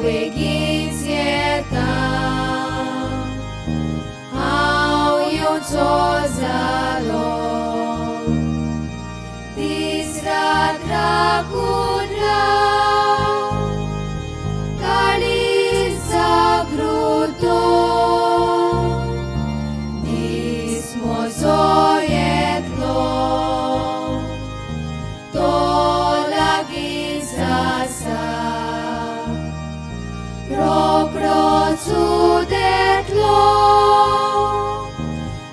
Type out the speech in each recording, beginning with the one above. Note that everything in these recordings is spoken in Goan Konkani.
बेगीच येता हांव येवचो जालो दीस रात राखून राव काळीज जागृत दीस म्हजो येतलो तो लागींच आसा रोकडोच उदेतलो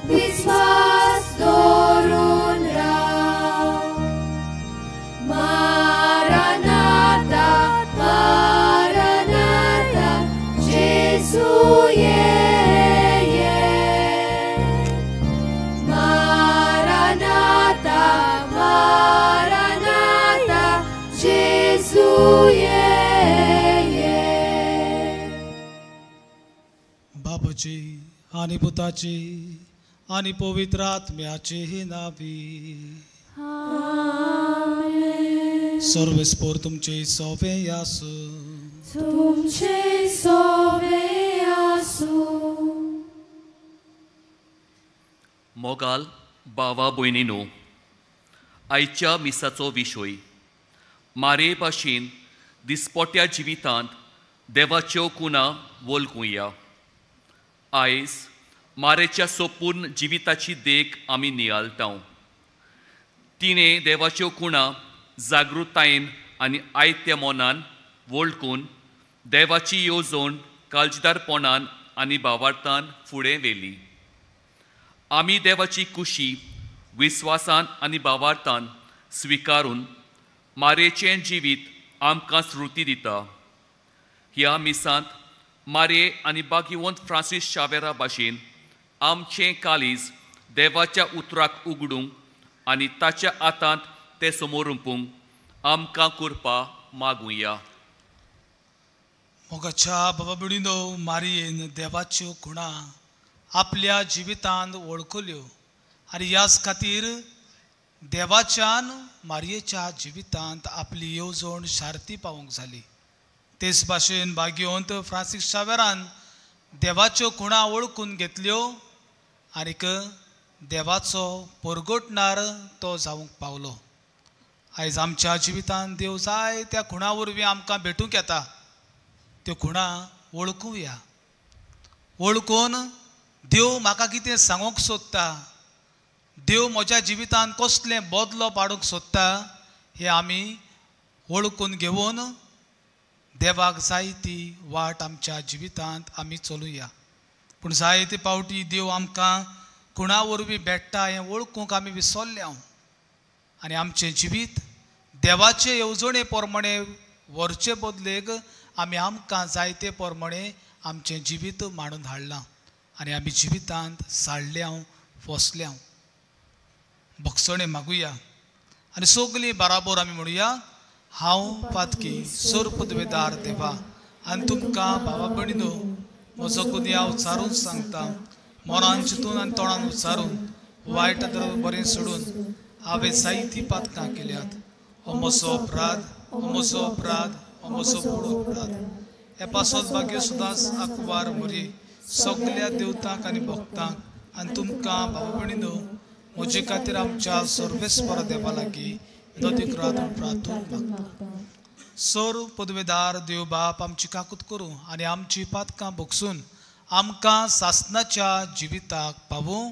विस्वास दवरून राव मारानाथा मारानाथा जेजू ये ये मारानाथा मारानाथा जेजू ये ये. बापाची आनी पुताची आनी पवित्र आत्म्याची नावी. सर्वेस्पोर तुमचे सोवे आसूं. तुमचे सोवे आसूं. मोगाल भावा भयणीनो, आयच्या मिसाचो विशय मारे भाशेन दिसपोट्या जिवितांत देवाच्यो कुणा वळखुया. आयज मारेच्या सोपूर्ण जिविताची देख आमी नियाळटा. तिणें देवाच्यो कुणा जागृतायेन आनी आयत्या मनान वळखून देवाची येवजण काळजीदारपणान आनी भावार्थान फुडें व्हेली. आमी देवाची कुशी विस्वासान आनी भावार्थान स्विकारून मारेचें जिवीत आमकां स्फूर्ती दिता. ह्या मिसांत मारे आनी भाग्यवंत फ्रांसीस शावेरा भाशेन आमचें काळीज देवाच्या उतराक उगडूंक आनी ताच्या हातांत तें समोरुपूंक आमकां कृपा मागुया. मोगाच्या बाबा भयणीनो, मारयेन देवाच्यो खुणा आपल्या जिवितांत वळखल्यो आनी ह्याच खातीर देवाच्यान मारयेच्या जिवितांत आपली येवजण शार्ती पावोवंक जाली. तेच भाशेन भाग्यवंत फ्रांसीस शावेरान देवाच्यो खुणा वळखून घेतल्यो आनीक देवाचो परगटणार तो जावंक पावलो. आयज आमच्या जिवितांत देव जाय त्या खुणा वरवीं आमकां भेटूंक येता. त्यो खुणा वळखुया. वळखून देव म्हाका कितें सांगूंक सोदता, देव म्हज्या जिवितांत कसलें बदलो पाडूंक सोदता हें आमी वळखून घेवन देवाक जाय ती वाट आमच्या जिवितांत आमी चलुया. पूण जायते पावटी देव आमकां खुणा वरवीं भेट्टा हें वळखूंक आमी विसरल्या आनी आमचें जिवीत देवाचे येवजणे प्रमाणे व्हरचे बदलेक आमी आमकां जायते प्रमाणे आमचें जिवीत मांडून हाडलां आनी आमी जिवितांत साडल्या फसल्या. भोगसणें मागुया आनी सगलीं बराबर आमी म्हणुया, हांव पातकी सोर पदवेदार देवा आनी तुमकां भावा भयणीनो म्हजो गुन्यांव उच्चारून सांगता. मनान चिंतून आनी तोंडान उच्चारून वायट बरें सोडून हांवें जायतीं पातकां केल्यात. हो म्हजो अपराध, हो म्हजो अपराध, हो म्हजो व्हड अपराध. हे पासत भाग्य सुदांच आंकवार मोरये सगल्या देवतांक आनी भक्तांक आनी तुमकां भावा भयणीनो म्हजे खातीर आमच्या सर्वेस्पर देवा लागीं नदीक रातून प्रार्थून मागता. सर पदवेदार देव बाप आमची काकूत करूं आनी आमची पातकां भोगसून आमकां सासनाच्या जिविताक पावूं.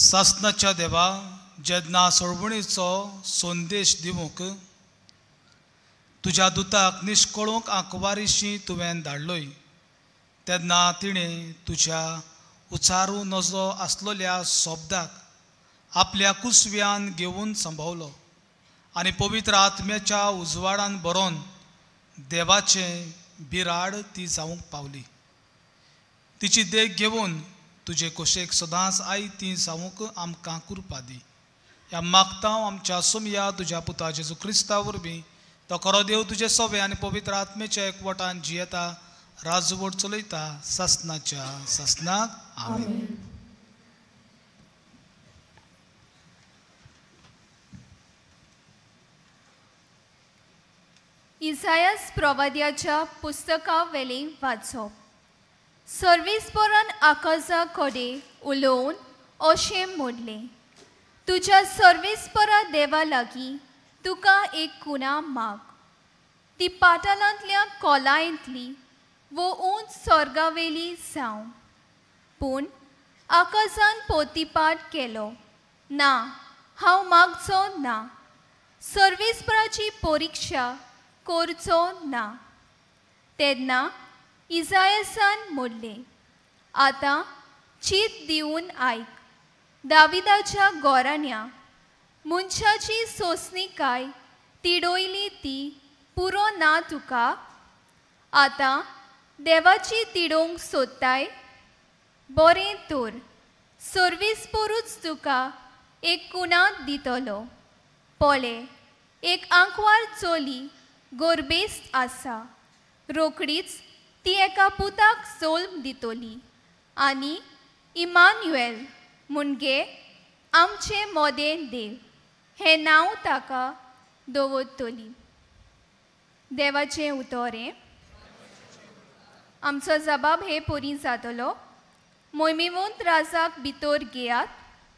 सासनाच्या देवा, जेन्ना सोडवणीचो संदेश दिवंक तुज्या दुताक निश्कळूंक आंकवारीशी तुवें धाडलोय, तेन्ना तिणें तुज्या उचारू नजो आसलेल्या शब्दाक आपल्या कुसव्यान घेवन संभवलो आनी पवित्र आत्म्याच्या उजवाडान बरोवन देवाचें बिराड ती जावंक पावली. तिची देख घेवन तुजे कोशेक सदांच आई ती जावंक आमकां कृपा दी. ह्या मागता आमच्या सोमया तुज्या पुता जेजू क्रिस्ता वरवीं, तो खरो देव तुजे सोवे आनी पवित्र आत्मेच्या एकवटान जियेता, राजवट चलयता सासनाच्या सासनाक. आमेन. इसायास प्रवाद्याच्या पुस्तका वेलें वाचप. सर्वेस्परान आकाशा कडेन उलोवन अशें म्हणलें, तुज्या सर्वेस्परा देवा लागीं तुका एक कुणा माग, ती पातालांतल्या कोलायंतली वो उंच स्वर्गावेली जावं. पूण आकाशान पोतीपाट केलो, ना, हांव मागचो ना, सर्वेस्पराची परिक्षा करचो ना. तेन्ना इजायसान म्हणलें, आतां चीत दिवन आयक, दाविदाच्या गोराण्या मनशाची सोंसणीकाय तिडोयली ती पुरो ना तुका, आतां देवाची तिडोवंक सोदताय? बरें तर सर्वेस्परूच तुका एक कुणात दितलो. पळय, एक आंकवार चली गोरबेस्त आसा, रोकडीच ती एका पुताक जल्म दितली आनी इमान्युएल म्हणजे आमचे मोदें देव हें नांव ताका दवरतली. देवाचें उतरें. आमचो जबाब हे परी जातलो. मोहिमेवंत राजाक भितर घेयात,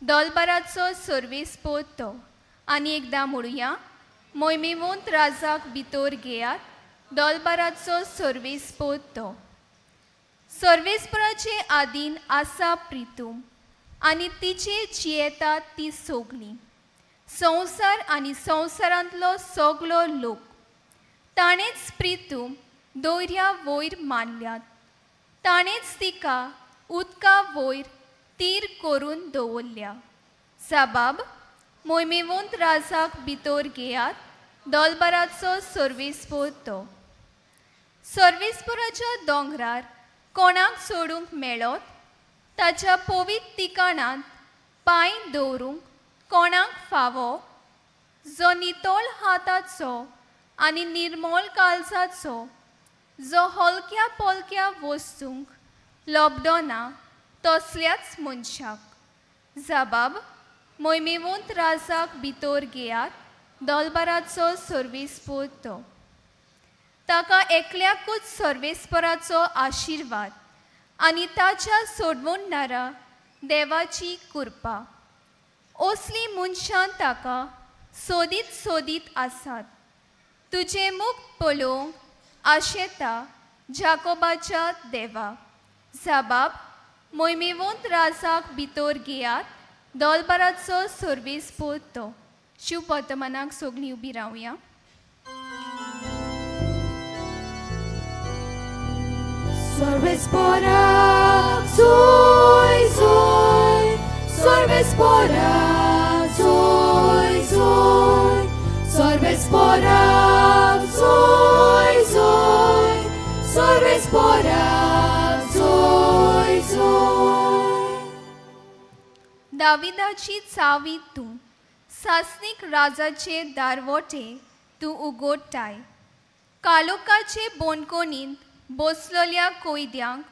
दोलबाराचो सर्वेस्पोर तो. आनी एकदां म्हणुया, मोहिमेवंत राजाक भितर घेयात, दोलबाराचो सर्वेस्पोर तो. सर्वेस्पराचे आदीन आसा प्रितूम आनी तिचे जियेतात ती सोगली, संवसार आनी संवसारांतलो सगलो लोक. ताणेंच प्रितूम दोर्या वयर मानल्यात, ताणेंच तिका उदका वयर तीर करून दवरल्या. साबाब, मोहिमेवंत राजाक भितर घेयात, दोलबाराचो सर्वेस्पोर तो. सर्वेस्पोराच्या दोंगरार कोणाक सोडूंक मेळत, ताच्या पवित्र ठिकाणांत पांय दवरूंक कोणाक फावो, जो नितळ हाताचो आनी निर्मळ काळजाचो, जो हलक्या पोलक्या वस्तूंक लोबडोना तसल्याच मनशाक. जबाब, मोहिमेवंत राजाक भितर घेयात, दोलबाराचो सर्वेस्पोर तो. ताका एकल्याकूच सर्वेस्पराचो आशिर्वाद आनी ताच्या सोडवणदारा देवाची कृपा. असली मनशां ताका सोदीत सोदीत आसात. तुजें मुख पळोवंक आशेता जाकोबाच्या देवा. जबाब, मोहिमेवंत राजाक भितर घेयात, दोलबाराचो सर्वेस्पोर तो. शिव वर्तमानाक सगळीं उबी रावया. सर्वेस्परा zoy zoy, सर्वेस्परा zoy zoy, सर्वेस्परा zoy zoy, सर्वेस्परा zoy zoy. दाविदाची चावी तूं, सासनीक राजाचे दारवटे तूं उगोडटाय, कालोकाचे बोनकोणींत बसलोल्या कोयद्यांक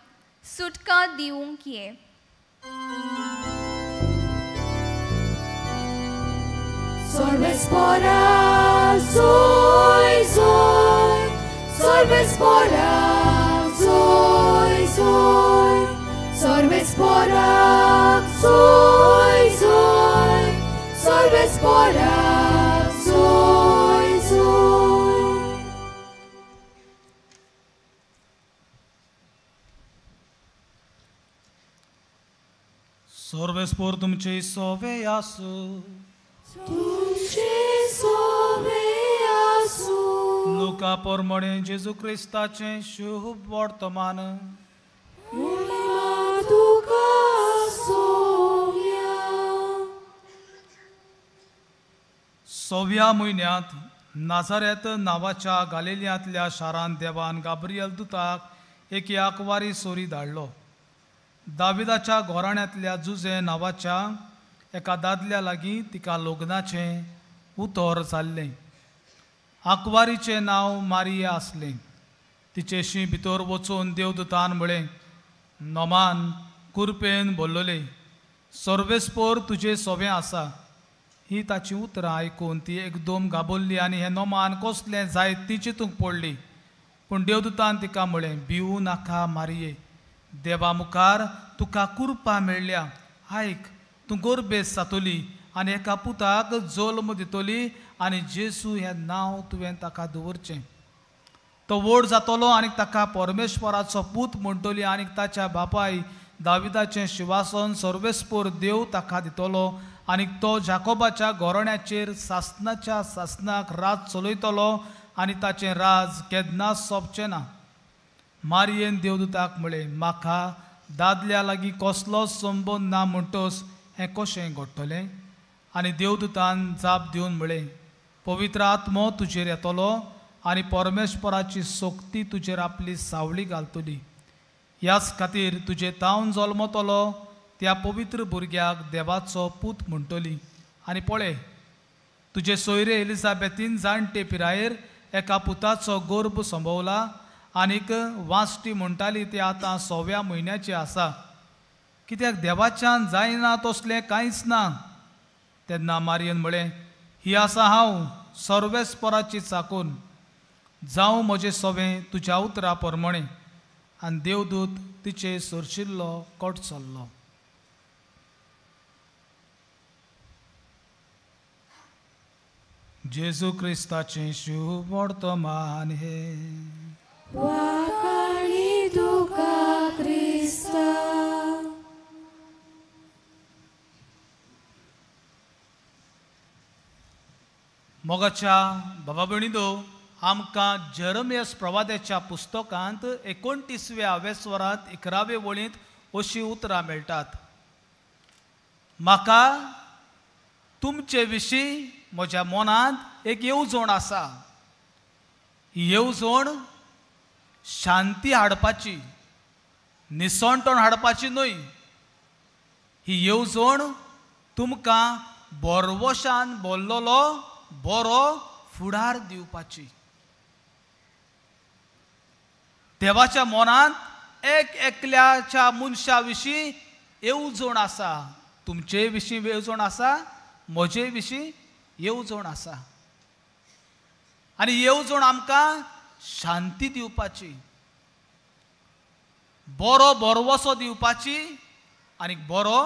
सुटका दिवंक ये. सर्वेस्परा zoy zoy, सर्वेस्परा zoy zoy, सर्वेस्परा zoy zoy, सर्वेस्परा zoy zoy. सर्वेस्पोर तुमचे सोवे आसूं. तुमचे सोवे आसूं. लुका प्रमाणे जेजू क्रिस्ताचें शुभ वर्तमान. महिमा तुका सोव्या. सव्या म्हयन्यांत नाझारेत नांवाच्या गालिलियांतल्या शारांत देवान गाब्रियल दुताक एक आंकवारी सोरी धाडलो. दाविदाच्या घराण्यांतल्या जुजे नांवाच्या एका दादल्या लागीं तिका लग्नाचें उतर जाल्लें. आंकवारीचें नांव मारिया आसलें. तिचेशी भितर वचून देवदूतान म्हळें, नोमान कुरपेन भरलोले, सर्वेस्पोर तुजें सोवें आसा. ही ताची उतरां आयकून ती एकदम घाबरली आनी हें नोमान कसलें जायत ती चिंतूंक पडली. पूण देवदूतान तिका म्हळें, भिवू नाका मारिये, देवा मुखार तुका कुरपा मेळ्ळ्या. आयक, तूं गोरबेस जातली आनी एका पुताक जल्म दितली आनी जेसू हें नांव तुवें ताका दवरचें. तो व्हड जातलो आनी ताका परमेश्वराचो पूत म्हणटली आनी ताच्या बापाय दाविदाचें शिवासन सर्वेस्पोर देव ताका दितलो आनी तो जाकोबाच्या घोरण्याचेर सासनाच्या सासनाक राज चलयतलो आनी ताचें राज केन्नाच सोंपचें ना. मारियेन देवदूताक म्हळें, म्हाका दादल्या लागीं कसलोच संबंद ना म्हणटच हें कशें घडटलें? आनी देवदूतान जाप दिवन म्हळें, पवित्र आत्मो तुजेर येतलो आनी परमेश्वराची शक्ती तुजेर आपली सावळी घालतली. ह्याच खातीर तुजे तावन जल्मतलो त्या पवित्र भुरग्याक देवाचो पूत म्हणटली. आनी पळय, तुजे सोयरे एलिझाबेथीन जाणटे पिरायेर एका पुताचो गर्भ संभवला आनीक वांस्टी म्हणटाली ती आतां 6व्या म्हयन्याची आसा. कित्याक देवाच्यान जायना तसलें कांयच ना. तेन्ना मारियन म्हळें, ही आसा हांव सर्वेस्पराची चाकून, जावं म्हजें सोवें तुज्या उतरा प्रमाणें. आनी देवदूत तिचे सरशिल्लो कोट चल्लो. जेजू क्रिस्ताचें शुभ वर्तमान हें. वाखाणी तुका क्रिस्ता. मोगाच्या बाबा भयणींनो, आमकां जेरमियस प्रवाद्याच्या पुस्तकांत 29व्या वेस्वरांत 11वे वळींत अशीं उतरां मेळटात. म्हाका तुमचे विशीं म्हज्या मनांत एक येवजण आसा. ही येवजण शांती हाडपाची, निसणटण हाडपाची न्हय. ही येवजण तुमकां बरवशान बोल्लोलो बरो फुडार दिवपाची. देवाच्या मनांत एक एकल्याच्या मनशा विशीं येवजण आसा. तुमचे विशीं येवजण आसा, म्हजे विशीं येवजण आसा. आनी येवजण आमकां शांती दिवपाची, बरो बरवसो दिवपाची आनी बरो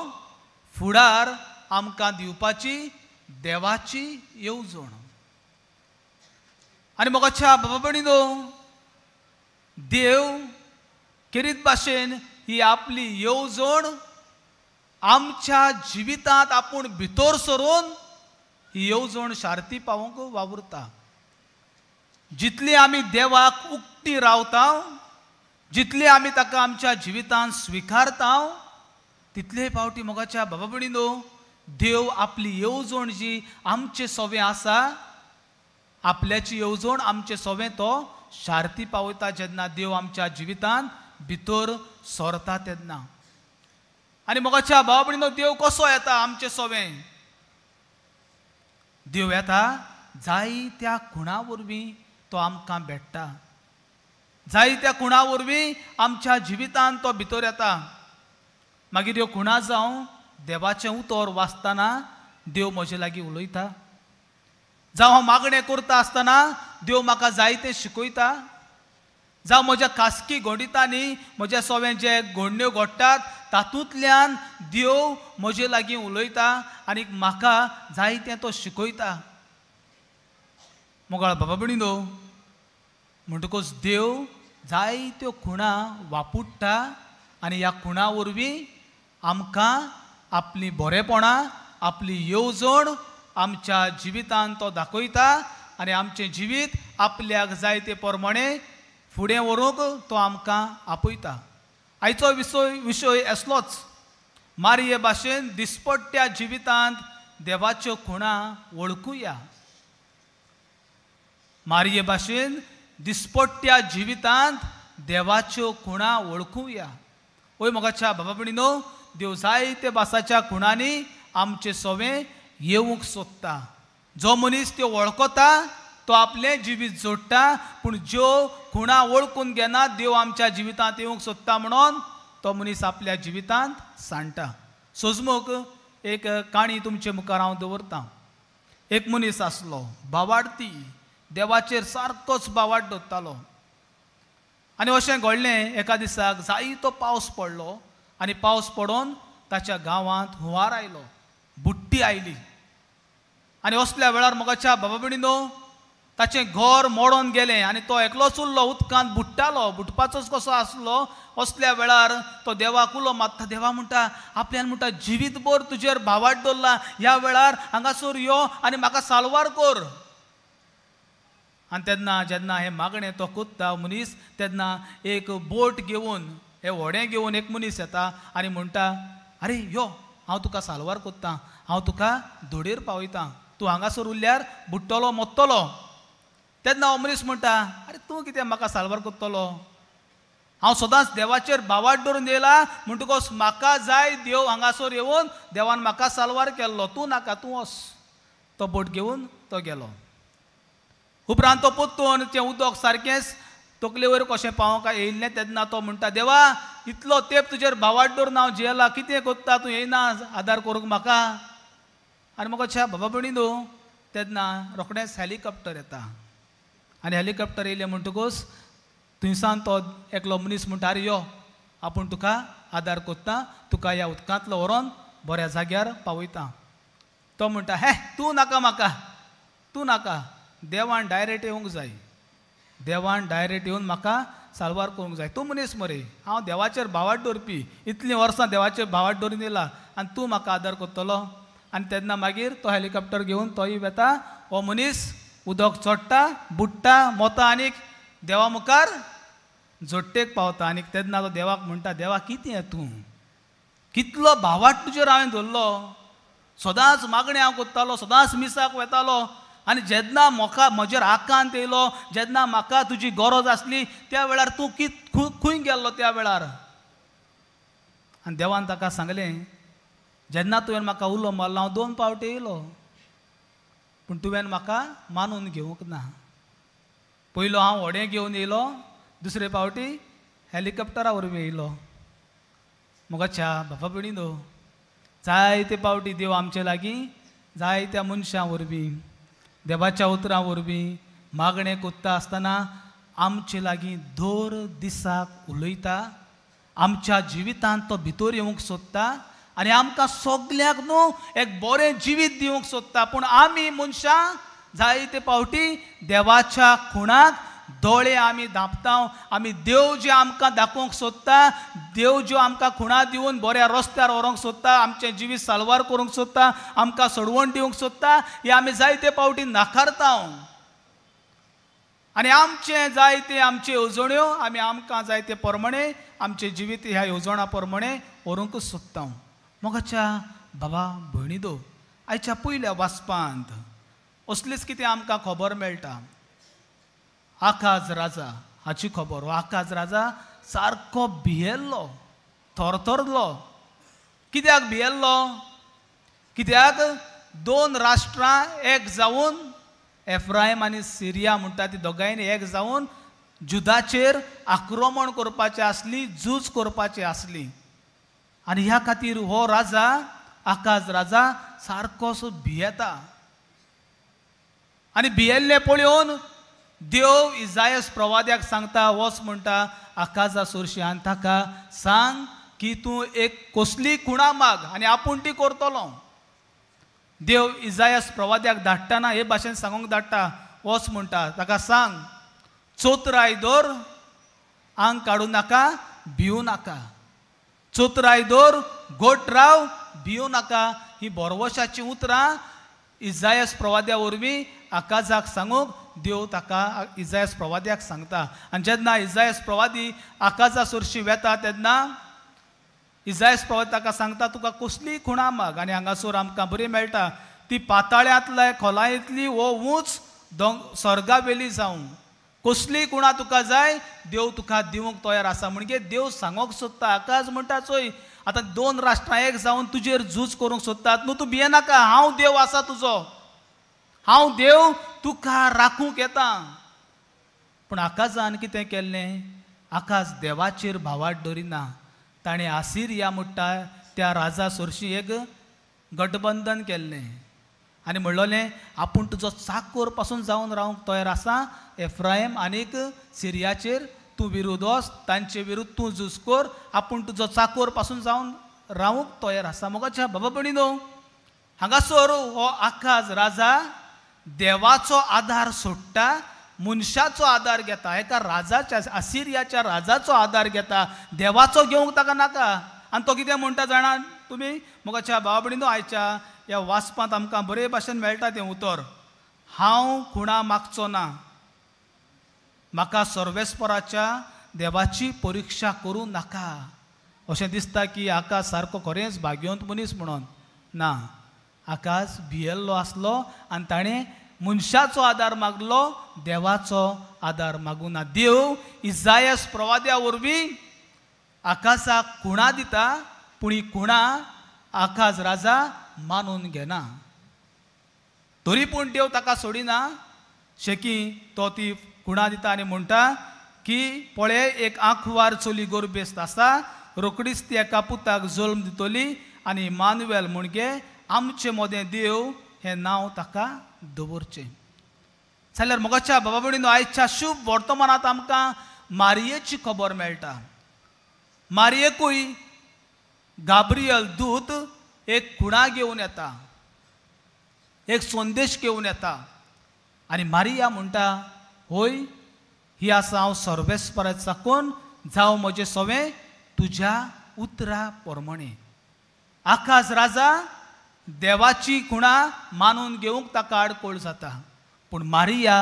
फुडार आमकां दिवपाची देवाची येवजण. आनी मोगाच्या बाबा भयणीनो, देव खेरीत भाशेन ही आपली येवजण आमच्या जिवितांत आपूण भितर सरून ही येवजण शार्ती पावोवंक वावुरता. जितली आमी देवाक उक्ती रावता, जितली आमी ताका आमच्या जिवितांत स्विकारता, तितले फावटी मोगाच्या बाबा भयणीनो देव आपली येवजण जी आमचे सोवें आसा, आपल्याची येवजण आमचे सोवें तो शार्ती पावयता जेन्ना देव आमच्या जिवितांत भितर सरता तेन्ना. आनी मोगाच्या भाव भयणीनो, देव कसो येता आमचे सोवें? देव येता जायत्या खुणा वरवीं तो आमकां भेट्टा, जायत्या खुणा वरवीं आमच्या जिवितांत तो भितर येता. मागीर ह्यो खुणा जावं देवाचें उतर वाचतना देव म्हजे लागीं उलयता, जावं हांव मागणें करता आसतना देव म्हाका जायतें शिकयता, जावं म्हज्या खासगी घडितांनी म्हज्या सोवें जे घडण्यो घडटात तातूंतल्यान देव म्हजे लागीं उलयता आनी म्हाका जायतें तो शिकयता. मोगाळ बाबा भयणीनो, म्हणटकूच देव जायत्यो खुणा वापुडटा आनी ह्या खुणा वरवीं आमकां आपली बरेपणां, आपली येवजण आमच्या जिवितांत तो दाखयता आनी आमचें जिवीत आपल्याक जाय ते प्रमाणे फुडें व्हरूंक तो आमकां आपयता. आयचो विशय असलोच, मारये भाशेन दिसपट्ट्या जिवितांत देवाच्यो खुणा वळखुया. मारये भाशेन दिसपट्ट्या जिवितांत देवाच्यो खुणा वळखुया. ओय मोगाच्या बाबा भयणीनो, देव जायते भासाच्या खुणांनी आमचे सोवे येवंक सोदता. जो मनीस त्यो वळखता तो आपलें जिवीत जोडटा, पूण ज्यो खुणा वळखून घेना देव आमच्या जिवितांत येवंक सोदता म्हणून तो मनीस आपल्या जिवितांत सांडटा. सोजमूक एक काणी तुमचे मुखार हांव दवरतां. एक मनीस आसलो बावाडती, देवाचेर सारकोच बावाड दवरतालो. आनी अशें घडलें, एका दिसाक जायतो पावस पडलो आनी पावस पडोन ताच्या गांवांत हुंवार आयलो, बुडटी आयली. आनी असल्या वेळार मोगाच्या बाबा भयणीनो, ताचें घर मोडोन गेलें आनी तो एकलोच उरलो, उदकांत बुडटालो, बुडपाचोच कसो आसलो. असल्या वेळार तो देवाक उलो मारता. देवा म्हणटा, आपल्यान म्हणटा जिवीतभर तुजेर भावाट दवरला, ह्या वेळार हांगासर यो आनी म्हाका साल्वार कर. आनी तेन्ना जेन्ना हें मागणें तो कोत्ता मनीस, तेन्ना एक बोट घेवन, हें व्हडें घेवन एक मनीस येता आनी म्हणटा, आरे यो, हांव तुका साल्वार कोत्ता, हांव तुका धोडेर पावयता, तूं हांगासर उरल्यार बुडटलो, मोत्तलो. तेन्ना हो मनीस म्हणटा, आरे तूं कितें म्हाका साल्वार कोत्तलो, हांव सदांच देवाचेर भावाट दवरून येयला म्हणटकच म्हाका जाय देव हांगासर येवन देवान म्हाका साल्वार केल्लो, तूं नाका, तूं वच. तो बोट घेवन तो गेलो. उपरांत तो पोत्तून तें उदक सारकेंच तकले वयर कशें पावोंक येयल्लें. तेन्ना तो म्हणटा, देवा इतलो तेंप तुजेर भावाट दवरून हांव जियेला, कितें कोत्ता तूं येयना आदार करूंक म्हाका. आनी म्हाका छा बाबा भयणी न्हू, तेन्ना रोखडेंच हेलिकॉप्टर येता आनी हेलिकॉप्टर येयलें म्हणटकूच थंयसान तो एकलो मनीस म्हणटा, आरे यो, आपूण तुका आदार कोत्ता, तुका ह्या उदकांतलो व्हरोन बऱ्या जाग्यार पावयता. तो म्हणटा, हे तूं नाका म्हाका, तूं नाका, देवान डायरेक्ट येवंक जाय, देवान डायरेक्ट येवन म्हाका साल्वार करूंक जाय. तूं मनीस मरे, हांव देवाचेर भावाट दवरपी, इतलीं वर्सां देवाचेर भावाट दवरून येयला आनी तूं म्हाका आदार करतलो. आनी तेन्ना मागीर तो हेलिकॉप्टर घेवन तोय वेता. हो मनीस उदक चडटा, बुडटा, मोता आनीक देवा मुखार जोडटेक पावता. आनीक तेन्ना तो देवाक म्हणटा, देवा कितें तूं, कितलो भावाट तुजेर हांवें धरलो, सदांच मागणें हांव कोत्तालो, सदांच मिसाक वेतालो, आनी जेन्ना म्हाका म्हजेर आकांत येयलो, जेन्ना म्हाका तुजी गरज आसली त्या वेळार तूं खंय गेल्लो त्या वेळार. आनी देवान ताका सांगलें, जेन्ना तुवें म्हाका उलो मारलो हांव 2 पावटी येयलो, पूण तुवें म्हाका मानून घेवंक ना. पयलो हांव व्हडें घेवन येयलो, दुसरे पावटी हेलिकॉप्टरा वरवीं येयलो. मोगाच्या बाबा भयणीनो, जायते पावटी देव आमचे लागीं जायत्या मनशां वरवीं, देवाच्या उतरां वरवीं मागणें कोत्ता आसतना आमचे लागीं दर दिसाक उलयता, आमच्या जिवितांत तो भितर येवंक सोदता आनी आमकां सगल्यांक न्हू एक बरें जिवीत दिवंक सोदता. पूण आमी मनशां जायते पावटी देवाच्या खुणाक दोळे आमी धांपता. आमी देव जे आमकां दाखोवंक सोदता, देव ज्यो आमकां खुणा दिवन बऱ्या रस्त्यार व्हरूंक सोदता, आमचें जिवीत साल्वार करूंक सोदता, आमकां सोडवण दिवंक सोदता, हे आमी जायते पावटी नाकारता. आनी आमचें जायते आमच्यो येवजण्यो आमी आमकां जायते प्रमाणे आमचें जिवीत ह्या येवजणां प्रमाणे व्हरूंकच सोदता. मोगाच्या बाबा भयणी दो, आयच्या पयल्या वाचपांत असलीच कितें आमकां खबर मेळटा. आकाज राजा हाची खबर. हो आकाज राजा सारको भियेल्लो, थरथरलो. कित्याक भियेल्लो? कित्याक 2 राष्ट्रां एक जावन, एफ्रायम आनी सिरिया म्हणटा ती दोगांयनी एक जावन जुदाचेर आक्रमण करपाचें आसली, झूज करपाची आसली. आनी ह्या खातीर हो राजा आकाज राजा सारको भियेता. आनी भियेल्ले पळोवन देव इजायस प्रवाद्याक सांगता, वच म्हणटा आकाजा सुरशी आनी ताका सांग की तूं एक कसली खुणा माग आनी आपूण ती करतलो. देव इजायस प्रवाद्याक धाडटाना हे भाशेन सांगूंक धाडटा, वच म्हणटा ताका सांग, चोत्राय दवर, आंग काडूं नाका, भिवूं नाका, चोत्राय दवर, गोट राव, भियो नाका. ही भरवशाचीं उतरां इजायस प्रवाद्या वरवीं आकाजाक सांगूंक देव ताका इजायस प्रवाद्याक सांगता. आनी जेन्ना इजायस प्रवादी आकाजा सरशी वेता तेन्ना इजायस प्रवादी ताका सांगता तुका कसलीय खुणा माग. आनी हांगासर आमकां बरी मेळटा ती पाताळ्यांतल्या खोलायेंतली वो ऊंच स्वर्गावेली जावं, कसली खुणा तुका जाय देव तुका दिवंक तयार आसा. म्हणजे देव सांगूंक सोदता. आकाश म्हणटा चोय आतां दोन राष्ट्रां एक जावन तुजेर झूज करूंक सोदतात न्हू, तूं भियेनाका, हांव देव आसा तुजो, हांव देव तुका राखूंक येता. पूण आकाजान कितें केल्लें, आकाश देवाचेर भावार्थ दवरिना. ताणें आसिरिया म्हणटा त्या राजा सरशी एक गठबंधन केल्लें आनी म्हणलोलें आपूण तुजो चाकोर पासून जावन रावंक तयार आसा, एफ्रायम आनीक सिरियाचेर तूं विरुद्ध वच, तांचे विरुद्ध तूं झूज कर, आपूण तुजो चाकोर पासून जावन रावंक तयार आसा. मोगाच्या बाबा भयणीनो, हांगासर हो आकाज राजा देवाचो आदार सोडटा, मनशाचो आदार घेता, एका राजाच्या आसिरियाच्या राजाचो आदार घेता, देवाचो घेवंक ताका नाका. आनी तो कितें म्हणटा जाणा तुमी मोगाच्या भावा भयणीनो, आयच्या ह्या वाचपांत आमकां बरे भाशेन मेळटा तें उतर, हांव खुणा मागचो ना, म्हाका सर्वेस्पराच्या देवाची परिक्षा करूं नाका. अशें दिसता की आकाश सारको खरेंच भाग्यवंत मनीस म्हणून ना, आकाश भियेल्लो आसलो आनी ताणें मनशाचो आदार मागलो, देवाचो आदार मागूं ना. देव इजायस प्रवाद्या वरवीं आकाशाक खुणा दिता, पूण ही खुणा आकाश राजा मानून घेना. तरी पूण देव ताका सोडिना, शेकी तो ती खुणा दिता आनी म्हणटा की पळय एक आंखवार चली गोरबेस्त आसा, रोकडीच ती एका पुताक जल्म दितली आनी इमानुएल म्हणजे आमचे मदें देव हें नांव ताका दवरचें. जाल्यार मोगाच्या बाबा भयणीनो, आयच्या शुभ वर्तमानांत आमकां मारियेची खबर मेळटा. मारियेकूय गाब्रियल दूत एक खुणा घेवन येता, एक संदेश घेवन येता आनी मारिया म्हणटा होय ही आसा हांव सर्वेस्पराक साकून, जावं म्हजें सवें तुज्या उतरा प्रमाणे. आकाश राजा देवाची खुणा मानून घेवंक ताका आडखळ जाता, पूण मारिया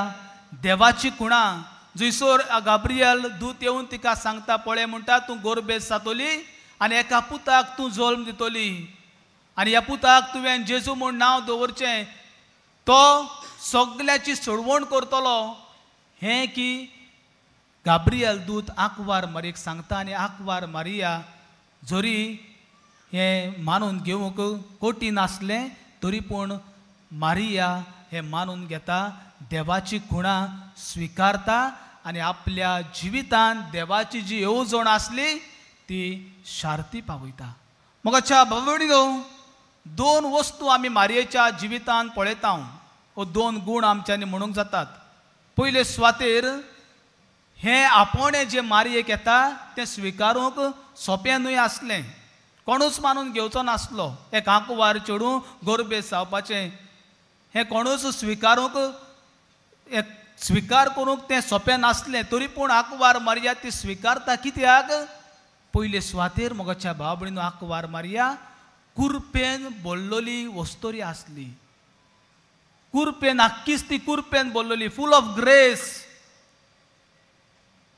देवाची खुणा जंयसर गाब्रियल दूत येवन तिका सांगता पळय म्हणटा तूं गोरबेज जातली आनी एका पुताक तूं जल्म दितली आनी ह्या पुताक तुवें जेजू म्हूण नांव दवरचें, तो सगल्याची सोडवण करतलो. हें की गाब्रियल दूत आंकवार मारियेक सांगता आनी आंकवार मारिया जरी हें मानून घेवंक कठीण आसलें तरी पूण मारिया हें मानून घेता, देवाची खुणा स्विकारता आनी आपल्या जिवितांत देवाची जी येवजण आसली ती शार्ती पावयता. मोगाच्या भाव भयणीनो, दोन वस्तू आमी मारियेच्या जिवितांत पळयता, हो दोन गूण आमच्यांनी म्हणूंक जातात. पयले सुवातेर हें आपोवणें जें मारियेक येता तें स्विकारूंक सोंपें न्हय आसलें, कोणूच मानून घेवचो नासलो. एक आंकवार चेडूं गोरबेज जावपाचें हें कोणूच स्विकारूंक एक स्विकार करूंक तें सोंपें नासलें, तरी पूण आंकवार मारिया ती स्विकारता. कित्याक? पयले सुवातेर मोगाच्या भाव भयणीनो, आंकवार मारिया कुरपेन बोल्लोली वस्तोरी आसली, कुरपेन आक्कीच ती कुरपेन बोल्लोली, फूल ऑफ ग्रेस.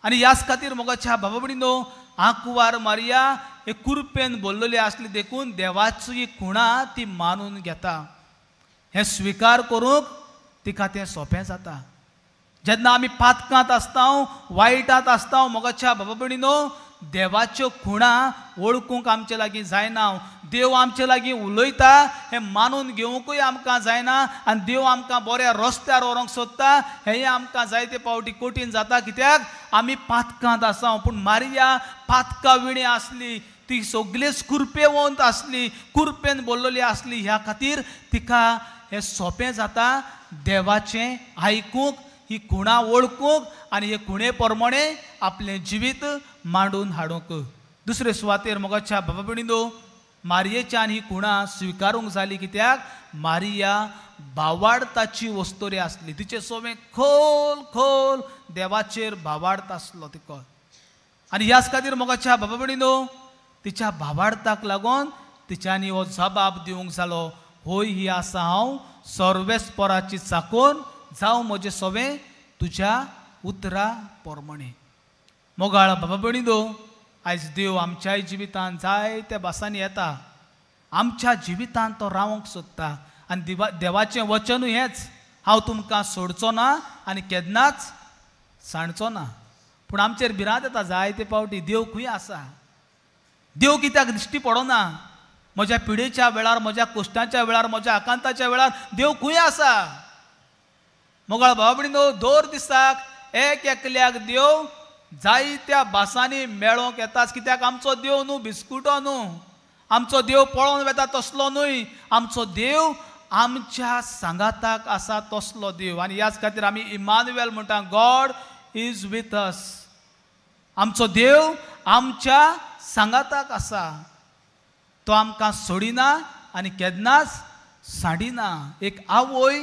आनी ह्याच खातीर मोगाच्या भावा भयणीनो, आंकवार मारिया हे कुरपेन बोल्लोली आसली देखून देवाची खुणा ती मानून घेता. हें स्विकार करूंक तिका तें सोंपें जाता. जेन्ना आमी पातकांत आसता, वायटांत आसता, मोगाच्या भावा भयणीनो, देवाच्यो खुणा वळखूंक आमचे लागीं जायना, देव आमचे लागीं उलयता हें मानून घेवंकूय आमकां जायना आनी देव आमकां बऱ्या रस्त्यार व्हरूंक सोदता हेंय आमकां जायते फावटी कठीण जाता. कित्याक? आमी पातकांत आसा. पूण मारिया पातका विणें आसली, ती सगळीच कुरपेवंत आसली, कुरपेन बोल्लोली आसली, ह्या खातीर तिका हें सोंपें जाता देवाचें आयकूंक, ही खुणा वळखूंक आनी हे खुणे प्रमाणे आपलें जिवीत मांडून हाडूंक. दुसरे सुवातेर मोगाच्या बाबा भयणीनो, मारियेच्यान ही खुणा स्विकारूंक जाली. कित्याक? मारिया भावार्थाची वस्तोरी आसली, तिचें सोवें खोल खोल देवाचेर भावार्थ आसलो तिका. आनी ह्याच खातीर मोगाच्या बाबा भयणीनो, तिच्या भावार्थाक लागून तिच्यांनी हो जबाब दिवंक जालो, होय ही आसा हांव सर्वेस्पराची चाकोन, जावं म्हजें सवें तुज्या उतरा प्रमाणे. मोगाळ बाबा भयणीनो, आयज देव आमच्याय जिवितांत जायत्या भासांनी येता, आमच्या जिवितांत तो रावंक सोदता. आनी देवाचें वचनूय हेंच, हांव तुमकां सोडचो ना आनी केन्नाच सांडचो ना. पूण आमचेर भिरांत येता जायते फावटी, देव खंय आसा, देव कित्याक दिश्टी पडना, म्हज्या पिडेच्या वेळार, म्हज्या कश्टाच्या वेळार, म्हज्या आकांताच्या वेळार देव खंय आसा. मोगाळ भावा भयणीनो, दर दिसाक एक एकल्याक देव जायत्या भासांनी मेळोंक येताच. कित्याक आमचो देव न्हू बिस्कुटो न्हू, आमचो देव पळोवन वेता तसलो न्हय, आमचो देव आमच्या सांगाताक आसा तसलो देव. आनी ह्याच खातीर आमी इमानुएल म्हणटा, गॉड is with us. आमचो देव आमच्या सांगाताक आसा, तो आमकां सोडिना आनी केन्नाच सांडिना. एक आवय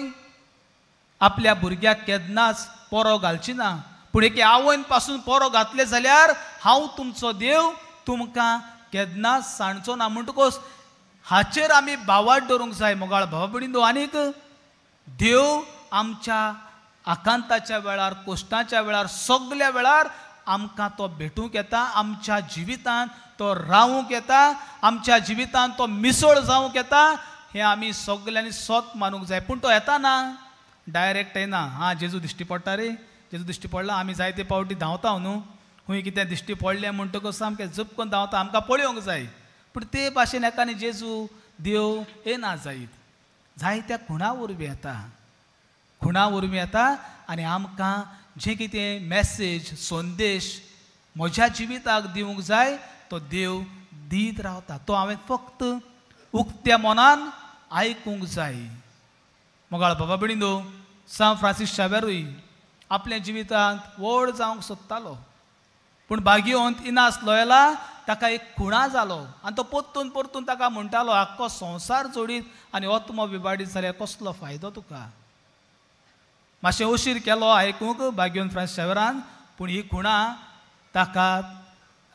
आपल्या भुरग्याक केन्नाच पोरो घालची ना, पूण एके आवयन पासून पोरो घातले जाल्यार हांव तुमचो देव तुमकां केन्नाच सांडचो ना. म्हणटकच हाचेर आमी भावार्थ दवरूंक जाय मोगाळ भावा भयणीनो. आनीक देव आमच्या आकांताच्या वेळार, कश्टाच्या वेळार, सगल्या वेळार आमकां तो भेटूंक येता, आमच्या जिवितांत तो रावूंक येता, आमच्या जिवितांत तो मिसळ जावंक येता. हें आमी सगल्यांनी सोत मानूंक जाय. पूण तो येता ना, डायरेक्ट येना. हां, जेजू दिश्टी पडटा रे, जेजू दिश्टी पडला, आमी जायते फावटी धांवता न्हू, खूंय कितें दिश्टी पडलें म्हणटकच सामकें जपकून धांवता, आमकां पळोवंक जाय. पूण ते भाशेन एकाने जेजू देव येना जायत, जायत्या खुणा वरवीं येता, खुणा वरवीं येता आनी आमकां जें कितें मॅसेज, संदेश म्हज्या जिविताक दिवंक जाय तो देव दीत रावता. तो हांवें फक्त उक्त्या मनान आयकूंक जाय. मोगाळ बाबा भयणीनो, सांत फ्रांसीस शावेरूय आपल्या जिवितांत व्हड जावंक सोदतालो, पूण भाग्यवंत इनास लोयला ताका एक खुणा जालो आनी तो परतून परतून ताका म्हणटालो, आख्खो संवसार जोडीत आनी आत्मो विबाडीत जाल्यार कसलो फायदो तुका. मातशें उशीर केलो आयकूंक भाग्यवंत फ्रांसीस शावेरान, पूण ही खुणा ताका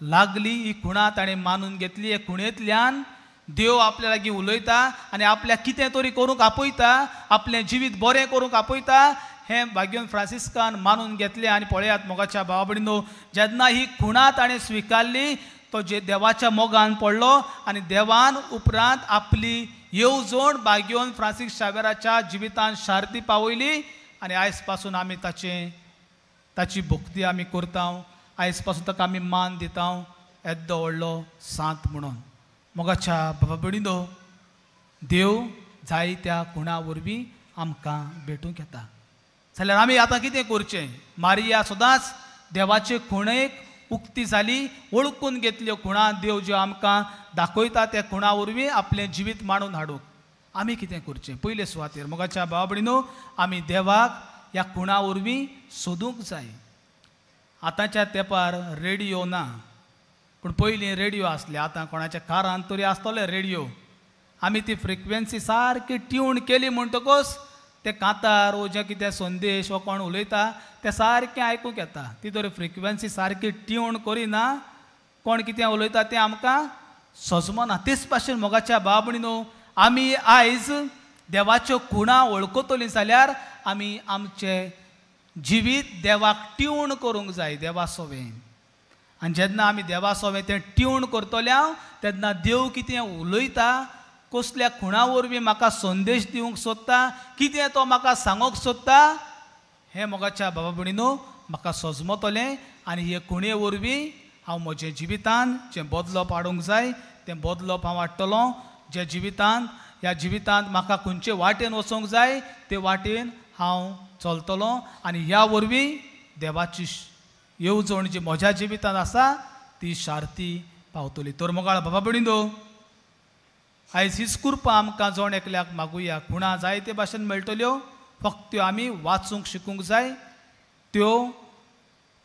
लागली, ही खुणा ताणें मानून घेतली. हे खुणेंतल्यान देव आपल्या लागीं उलयता आनी आपल्याक कितें तरी करूंक आपयता, आपलें जिवीत बरें करूंक आपयता, हें भाग्यवंत फ्रांसिस्कान मानून घेतलें. आनी पळयात मोगाच्या भावा भयणीनो, जेन्ना ही खुणा ताणें स्विकारली तो जे देवाच्या मोगान पडलो आनी देवान उपरांत आपली येवजण भाग्यवंत फ्रांसीस शावेराच्या जिवितान शारती पावयली. आनी आयज पासून आमी ताची भक्ती आमी करता, आयज पासून ताका आमी मान दिता, येद्दो व्हडलो सांत म्हणून. मोगाच्या बाबा भयणीनो, देव जायत्या खुणा वरवीं आमकां भेटूंक येता. जाल्यार आमी आतां कितें करचें? मारिया सदांच देवाचे खुणेक उक्ती जाली, वळखून घेतल्यो खुणा देव ज्यो आमकां दाखयता त्या खुणा वरवीं आपलें जिवीत मांडून हाडूंक आमी कितें करचें? पयले सुवातेर मोगाच्या भावा भयणीनो, आमी देवाक ह्या खुणा वरवीं सोदूंक जाय. आतांच्या तेंपार रेडियो ना, पूण पयलीं रेडियो आसले. आतां कोणाच्या कारान तरी आसतले रेडियो. आमी ती फ्रिक्वेन्सी सारकी ट्यून केली म्हणटकच ते कांतार वो जे कितें संदेश वो कोण उलयता तें सारकें आयकूंक येता. ती जर फ्रिक्वेन्सी सारकी ट्यून करिना, कोण कितें उलयता तें आमकां सजमना. तेच भाशेन मोगाच्या भावा भयणीनो, आमी आयज देवाच्यो खुणा वळखतलीं जाल्यार आमी आमचें जिवीत देवाक ट्यून करूंक जाय, देवा सोवें. आनी जेन्ना आमी देवा सोवें तें ट्यून करतले तेन्ना देव कितें उलयता, कसल्या खुणा वरवीं म्हाका संदेश दिवंक सोदता, कितें तो म्हाका सांगूंक सोदता, हें मोगाच्या बाबा भयणीनो म्हाका सजमतलें. आनी हे खुणे वरवीं हांव म्हज्या जिवितान जें बदलप हाडूंक जाय तें बदलप हांव हाडटलो. जे जिवितान, ह्या जिवितांत म्हाका खंयचे वाटेन वचूंक जाय ते वाटेन हांव चलतलो. आनी ह्या वरवीं देवाची येवजण जी म्हज्या जिवितांत आसा ती शारती पावतली. तर मोगाळ बाबा भयणीनो, आयज हीच कृपा आमकां जण एकल्याक मागुया. खुणा जायते भाशेन मेळटल्यो, फक्त त्यो आमी वाचूंक शिकूंक जाय. त्यो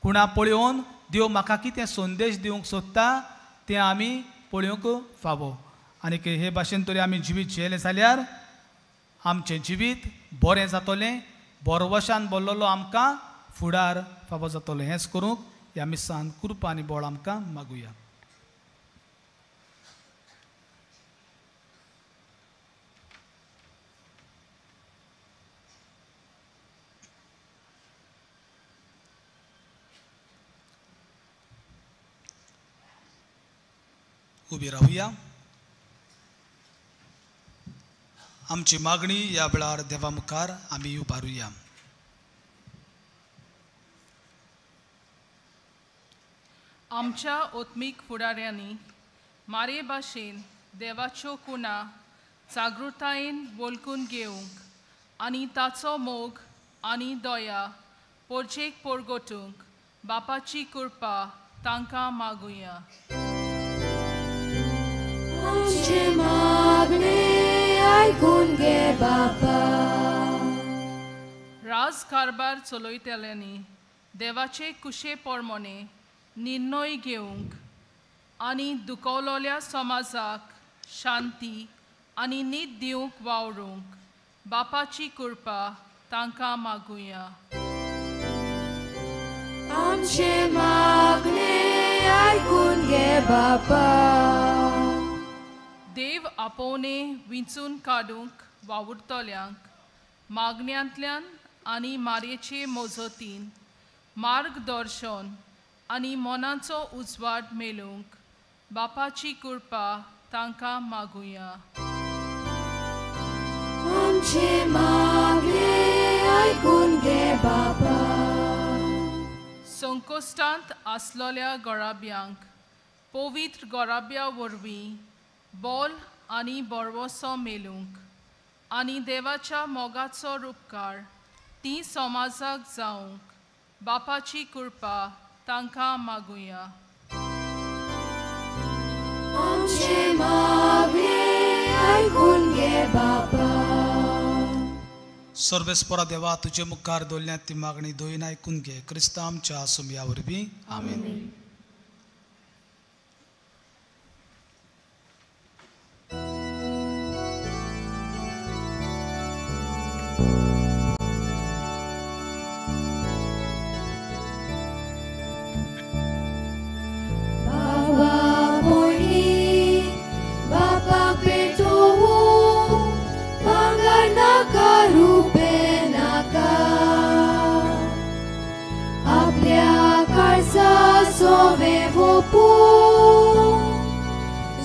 खुणा पळोवन देव म्हाका कितें संदेश दिवंक सोदता तें आमी पळोवंक फावो. आनी हे भाशेन तरी आमी जिवीत जियेलें जाल्यार आमचें जिवीत बरें जातलें, बरवशान बोल्लोलो आमकां फुडार फावो जातलो. हेंच करूंक ह्या मिसान कृपा आनी बळ आमकां मागुया. उबी रावया. आमची मागणी ह्या वेळार देवा मुखार आमी उबारुया. आमच्या ओत्मीक फुडाऱ्यांनी मारे भाशेन देवाच्यो कुणा जागृतायेन वळखून घेवंक आनी ताचो मोग आनी दया पोरचेक पोरगोटूंक बापाची कृपा तांकां मागुया. आमचें मागणें आयकून घे बापा. राज कारभार चलयतल्यांनी देवाचे कुशे प्रमाणे निर्णय घेवंक आनी दुखवलोल्या समाजाक शांती आनी नीत दिवंक वावरूंक बापाची कृपा तांकां मागुया. आमचें मागणें आयकून घे बापा. देव आपोवणे विंचून काडूंक वावुरतल्यांक मागण्यांतल्यान आनी मारयेचे मोजतीन मार्गदर्शन आनी मनाचो उजवाड मेळूंक बापाची कृपा तांकां मागुया. आमचें मागणें आयकून घे बापा. संकोश्टांत आसलोल्या गोराब्यांक पवित्र गोराब्या वरवीं बोल आनी बरवसो मेळूंक आनी देवाच्या मोगाचो रुपकार ती समाजाक जावंक बापाची कृपा तांकां मागुया. आमचें मागणें आयकून घे बापा. सर्वेस्परा देवा तुजे मुखार दवरल्यात ती मागणी दोन आयकून घे क्रिस्तांव आमच्या सुमया वरवीं. आमेन.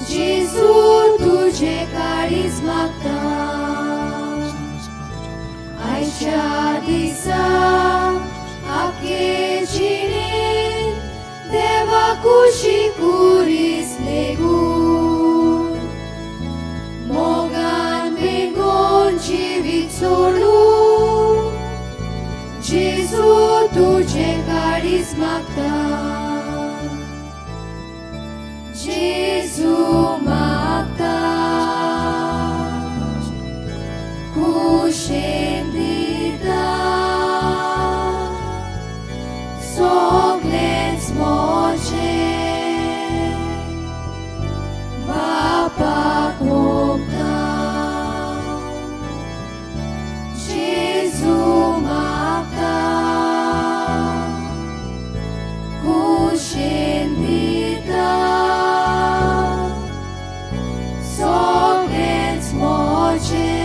जेजू तुझे काळीज मागता आयच्या दिसा आखे जिणेंत देवा कुशी कुरीस लेगून मोगान वेंगोवन जिवीत सोडून जेजू तुझे काळीज मागता. जेजू मागता कुशेन दिता सगळेंच म्हजें बापाक ओंपता. जेजू मागता कुशेन दिता सगळेंच म्हजें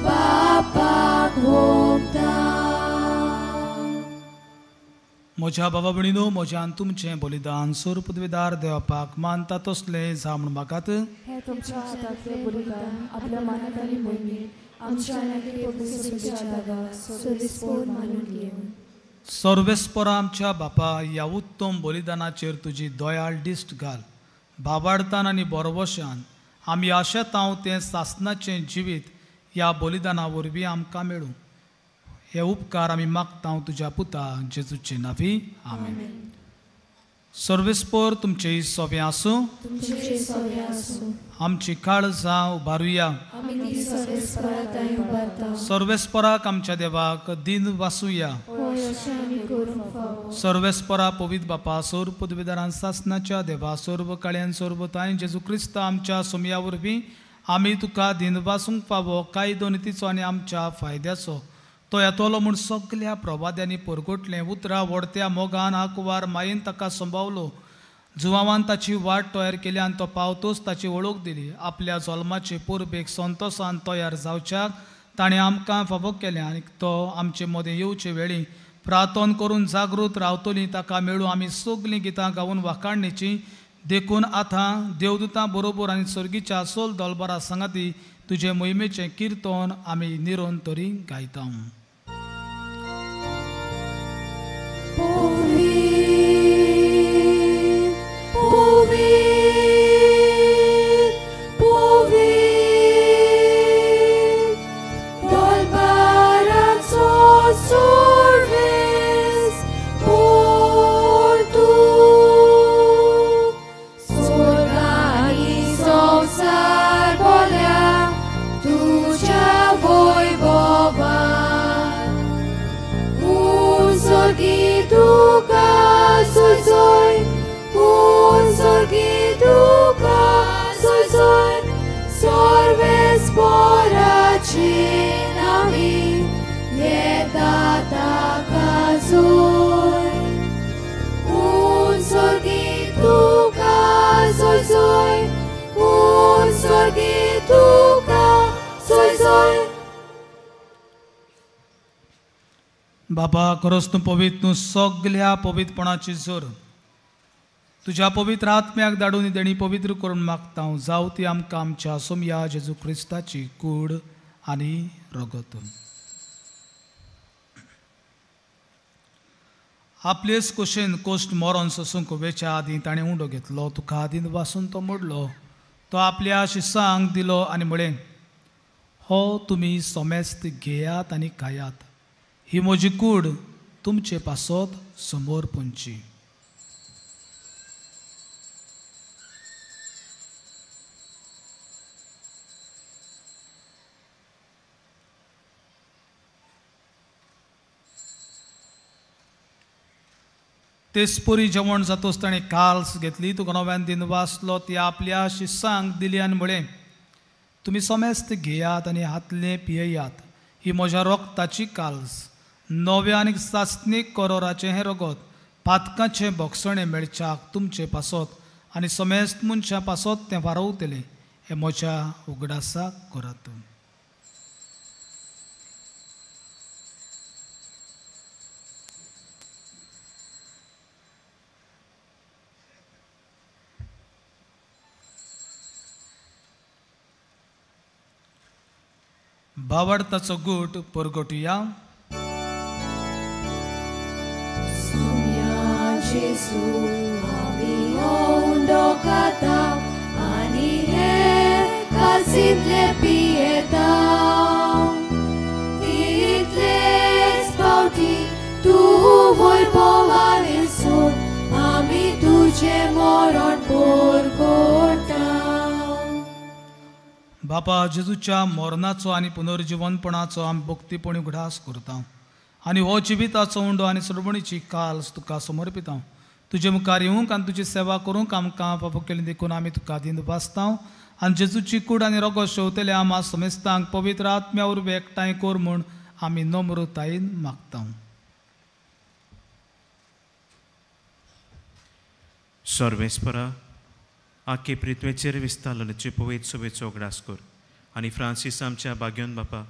बापाक ओंपता. म्हज्या बाबा भयणीनो, म्हज्यान तुमचें बलिदान सोर पदवीदार देवपाक मानता तसलें जावं म्हूण मागात. हें तुमच्या हातांतलें बलिदान आपल्या मनात आनी मोहिमेन आमच्या आनी सर्वेस्पोर मानून घेवन. सर्वेस्पोरा आमच्या बापा ह्या उत्तम बलिदानाचेर तुजी दयाळ दिश्ट घाल. भावार्थान आनी बरवशान आमी आशेतांव तें सासनाचें जिवीत ह्या बलिदाना वरवीं आमकां मेळूं. हे उपकार आमी मागता तुज्या पुता जेजूचे नांवी. आमेन. सर्वेस्पोर तुमचे सोबें आसूं. आमची काळजां उबारुया. सर्वेस्पोराक आमच्या देवाक दिन वासुया. सर्वेस्पोरा पवित्र बापा सोर पदवीदारान सासनाच्या देवा सर्व काळ्यान सर्व तांय जेजू क्रिस्त आमच्या सोमया वरवीं आमी तुका दिन वासूंक फावो कायदो नितीचो आनी आमच्या फायद्याचो तो येतलो म्हूण सगल्या प्रवाद्यांनी परगटलें उतरां व्हडत्या मोगान आंकवार मायेन ताका संभावलो. जुवावान ताची वाट तयार केली आनी तो पावतोच ताची वळख दिली. आपल्या जल्माचे परबेक संतोसान तयार जावच्याक ताणें आमकां फावो केलें आनी तो आमचे मदें येवचे वेळी प्रार्थन करून जागृत रावतलीं ताका मेळूं आमी सगलीं गितां गावन वाखाणणेचीं. देखून आतां देवदूतां बरोबर आनी सर्गीच्या सोल दलबरा सांगाती तुजे मोहिमेचें किर्तन आमी निरंतरी गायता. बाबा खरोच तूं पवित्र, तूं सगल्या पवित्रपणाची जोर. तुज्या पवित्र आत्म्याक धाडून देणी पवित्र करून मागता हांव. जावं ती आमकां आमच्या सोमया जेजू क्रिस्ताची कूड आनी रगत. आपलेच कुशीन कोश्ट मरोन सोसूंक वेच्या आदीं ताणें उंडो घेतलो, तुका आदीं वासून तो मोडलो, तो आपल्या शिसांक दिलो आनी म्हळें, हो तुमी सोमेस्त घेयात आनी खायात, ही म्हजी कूड तुमचे पासत समोर पुंची. तेचपरी जेवण जातोच ताणें काल्स घेतली, तुका नव्यान दिन वाचलो, ती आपल्या शिसांक दिली आनी म्हळें, तुमी समेस्त घेयात आनी हातलें पियेयात, ही म्हज्या रोगताची काल्स, नव्या आनी सासणीक करोराचें हें रगत पातकाचें भोगसणें मेळच्याक तुमचे पासत आनी समेस्त मनशां पासत तें वारवतलें, हें म्हज्या उगडासाक करात. भावार्थाचो गूट परगटुया. जेजू आमी उंडो खाता आनी हे कासींतले पियेता, तितलेच फावटी तूं वैभवान येसून आमी तुजें मरण परगटा. बापा जेजूच्या मरणाचो आनी पुनर्जिवनपणाचो आमी भक्तीपणी उगडास करता आनी हो जिविताचो उंडो आनी सोडवणीची काल्स तुका समर्पिता. तुजे मुखार येवंक आनी तुजी सेवा करूंक आमकां फाफो केली देखून आमी तुका दिन भासता आनी जेजूची कूड आनी रोगो शेवतले आमा समेस्तांक पवित्र आत्म्या वरवीं एकठांय कर म्हूण आमी नम्रतायेन मागता. सर्वेस्परा आखे पृथ्वेचेर विस्तारलेचे पवित्र सभेचो उगडास कर आनी फ्रांसीस आमच्या बाग्योन बापा,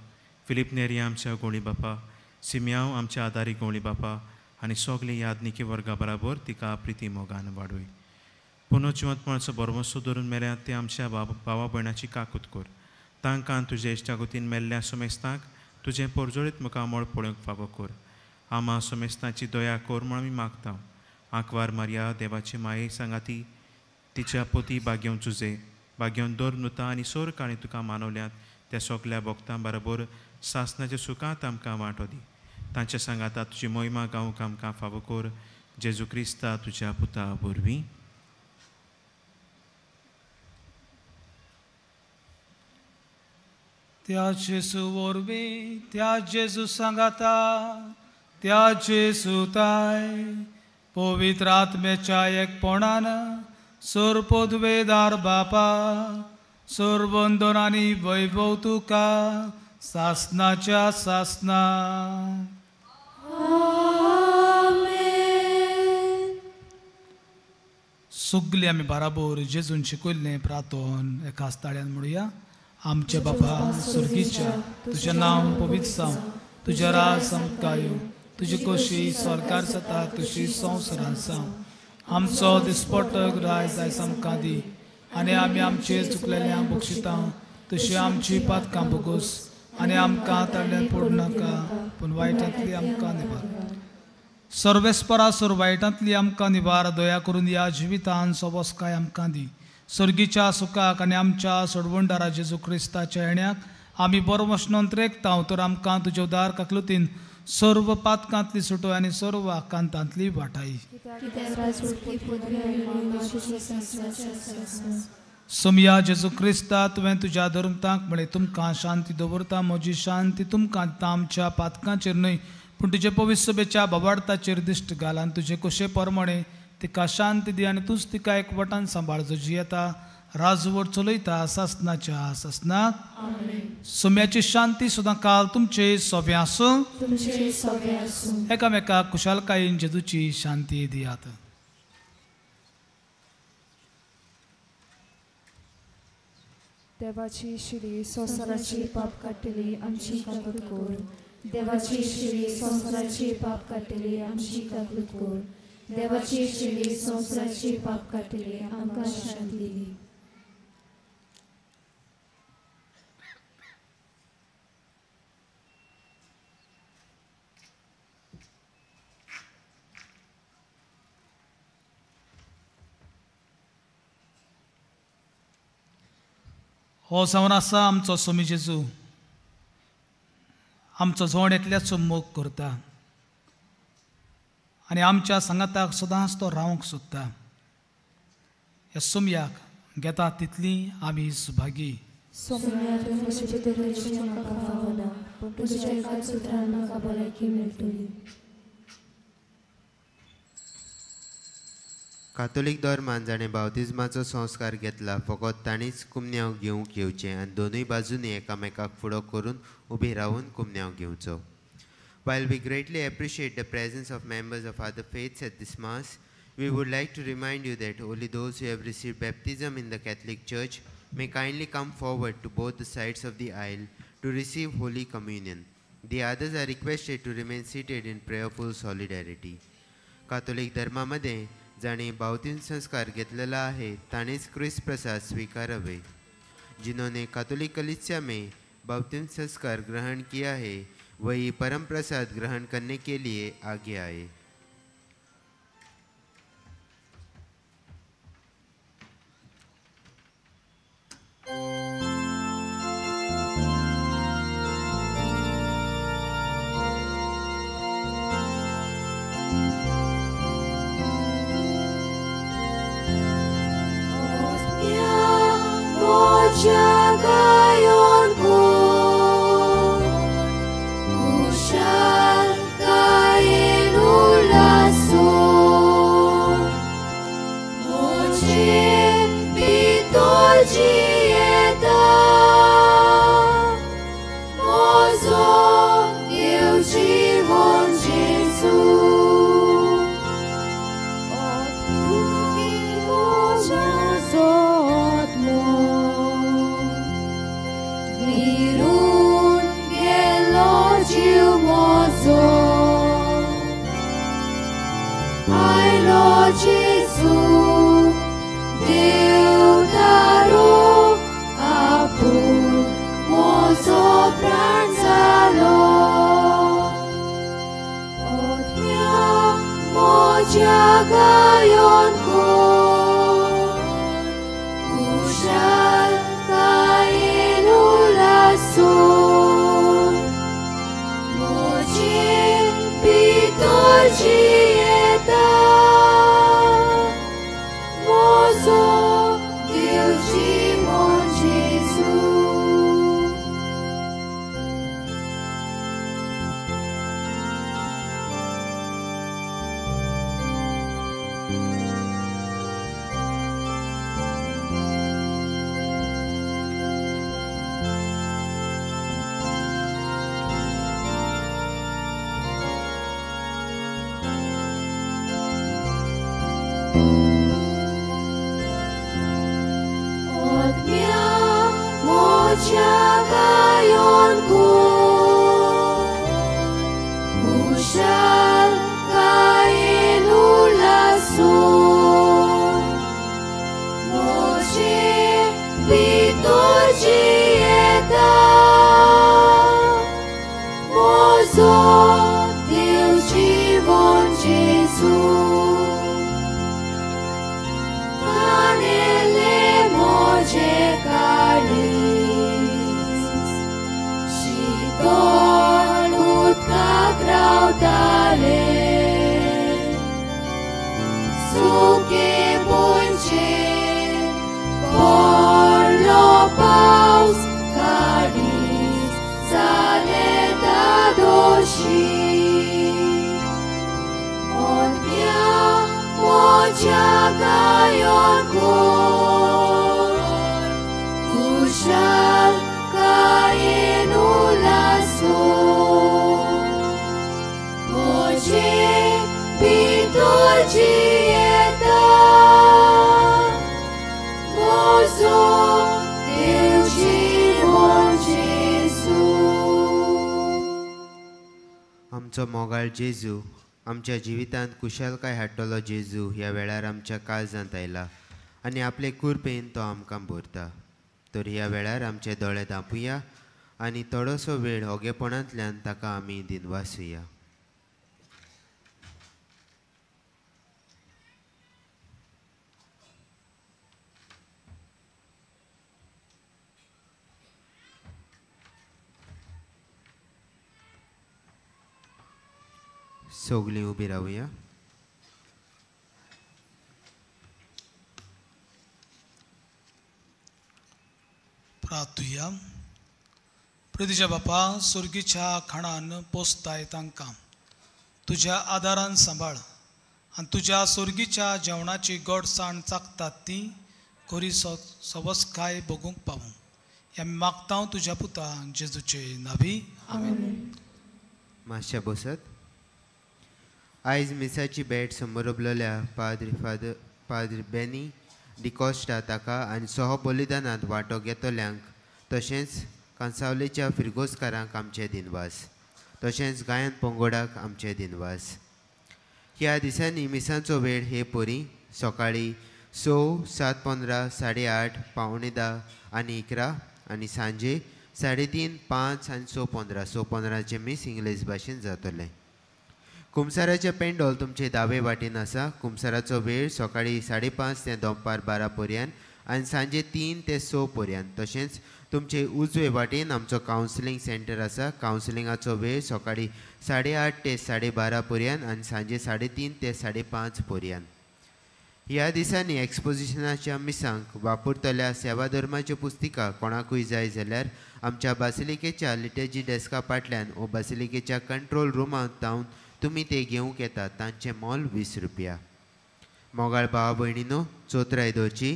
फिलीप नेरी आमच्या गोळी बापा, सिमियांव आमच्या आदारी गोळी बापा आनी सगली यादनिकी वर्गा बराबर तिका प्रिती मोगान वाडय. पुनर्जिवंतपणाचो भरवंसो धरून मेल्या ते आमच्या भावा भयणाची काकूत कर, तांकां तुजे इश्टागतीन मेल्ल्या समेस्तांक तुजें परजळीत मुखामळ पळोवंक फावो कर. आमा समेस्तांची दया कर म्हूण आमी मागता. आंकवार मारिया देवाची माये सांगाती तिच्या पोती बागेवन तुजे बागेवन दर नुता आनी सोर काणी तुका मानवल्यात त्या सगल्या भक्तां बरोबर सासनाच्या सुखांत आमकां वांटो दी. तांच्या सांगाता तुजी मोहिमा गावंक आमकां फावो कर. जेजू क्रिस्ता तुज्या पुता वरवीं. त्या जेजू वरवीं, त्या जेजू सांगाता, त्या जेजू ताय पवित्र आत्म्याच्या एकपणान सोरपोदवेदार बापा सोरबंदन आनी वैभव तुका सासनाच्या सासना. सगळीं आमी बाराबोर जेजून शिकयल्लें प्रार्थन एकाच ताळ्यान म्हणुया. आमचे बापा स्वर्गीच्या, तुजें नांव पवित्र जावं, तुजें राज आमकां येवं, तुजी खोशी स्वर्गार जाता तशी संवसारांत जावं. आमचो दिसपट्टो ग्रास आयज आमकां दी आनी आमी आमचे चुकलेल्यांक बक्षिता तशी आमची पातकां भोगोस आनी आमकां तळ्यान पडूं नाका पूण वायटांतली आमकां निवार. सर्वेस्परा सोर वायटांतली आमकां निवार. दया करून ह्या जिवितान सोबसकाय आमकां दी. सर्गीच्या सुखाक आनी आमच्या सोडवणदारा जेजू क्रिस्ताच्या येण्याक आमी बरो वचनोन त्रेकता तर आमकां तुज्या उदार काकलुतीन सर्व पातकांतली सुटो आनी सर्व आकांतांतली वाटाई. सोमया जेजू क्रिस्ता तुवें तुज्या धर्मतांक म्हळें तुमकां शांती दवरता म्हजी शांती तुमकां दिता. आमच्या पातकांचेर न्हय पूण तुजे पवित्र सभेच्या बाबार्थाचेर दिश्ट घाल आनी तुजे कोशे परमणे तिका शांती दी आनी तूंच तिका एकवटान सांबाळ जो जियेता राजवट चलयता सासनाच्या सासनाक. सोम्याची शांती सुद्दां काल तुमचे सोबे आसूं. एकामेकाक कुशालकायेन जेजूची शांती दियात. देवाची शिरी संवसाराची पाप काडटली आमची काकूत कर. देवाची शिरी संवसाराची पाप काडटली आमची काकूत कर. देवाची शिरी संवसाराची पाप काडटली आमकां शांती दी. हो जावन आसा आमचो सोमी जेजू आमचो जण एकल्याचो मोग करता आनी आमच्या सांगाताक सदांच तो रावंक सोदता. ह्या सोमयाक घेता तितली आमी सुभागी. कातोलीक धर्मान जाणें बावतिज्माचो संस्कार घेतला फकत तांणीच कुमन्यांव घेवंक येवचें आनी दोनूय बाजूंनी एकामेकाक फुडो करून उबी रावन कुमन्यांव घेवचो. While we greatly appreciate the presence of members of other faiths at this Mass, we would like to remind you that only those who have received baptism in the Catholic Church may kindly come forward to both the sides of the aisle to receive Holy Communion. The others are requested to remain seated in prayerful solidarity. Catholic धर्मामध्ये जाणे बावतीन संस्कार घेतलेला आहे ताणेच क्रिस्त प्रसाद स्वीकारावे. जिन्होंने काथोलिक कलीसिया में बावतीन संस्कार ग्रहण किया है वही परम प्रसाद ग्रहण करने के लिए आगे आए. Jagayon ko, Usha. कुशालकायेन उल्हासून म्हजे भितर जियेता म्हजो देव जिवन जेजू ताणेलें म्हजें काळीज शीतळ उदकाक रावतालें सुके भुंयचेर पडलो पावस काळीज जालें धादोशी मोदप्या म्हज्या गायोन कोर कुशालकायेन उल्हासून म्हजे भितर जियेता म्हजो देव जिवन जेजू. आमचो मोगाळ जेजू आमच्या जिवितांत कुशालकाय हाडटलो जेजू ह्या वेळार आमच्या काळजांत आयला आनी आपले कुरपेन तो आमकां भरता. तर ह्या वेळार आमचे दोळे धांपुया आनी थोडोसो वेळ ओगेपणांतल्यान ताका आमी दिनवासुया. सगळीं उबी रावया. प्रार्थुया. प्रितीच्या बापा, सुर्गीच्या खाणान पोसताय तांकां तुज्या आदारान सांबाळ आनी तुज्या सुर्गीच्या जेवणाची गोडसाण चाखतात ती खरी सवसकाय भोगूंक पावूं हें आमी मागता तुज्या पुता जेजूचे नावी. आमेन. मातशें बसत. आयज मिसाची भेट समोरबलेल्या पाद्री बेनी डिकॉस्टा ताका आनी सह बलिदानांत वांटो घेतल्यांक तशेंच कांसावलेच्या फिरगोजकारांक आमचे दिनवास, तशेंच गायन पंगोडाक आमचे दिनवास. ह्या दिसांनी मिसांचो वेळ हे परी सकाळीं 6, 7:15, 8:30, 9:45 आनी 11 आनी सांजे 3:30, 5 आनी 6:15. 6:15 मीस इंग्लीश भाशेन जातलें. कुमसाराचें पेंडोल तुमचे दावे वाटेन आसा. कुमसाराचो वेळ सकाळीं 5:30 ते दनपार 12 पर्यंत आनी सांजे 3 ते 6 पर्यंत. तशेंच तुमचे उजवे वाटेन आमचो कावन्सिलींग सेंटर आसा. कावन्सिलिंगाचो वेळ सकाळीं 8:30 ते 12:30 पर्यंत आनी सांजे 3:30 ते 5:30 पर्यंत. ह्या दिसांनी एक्सपोजिशनाच्या मिसांक वापरतल्या सेवा धर्माच्यो पुस्तिका कोणाकूय जाय जाल्यार आमच्या बासिलिकेच्या लिटर्जी डेस्का फाटल्यान ओ बासिलिकेच्या कंट्रोल रुमांत जावन तुमी ते घेवंक येतात. तांचें मोल 20 रुपया. मोगाळ भावा भयणीनो, चोत्राय दवरची.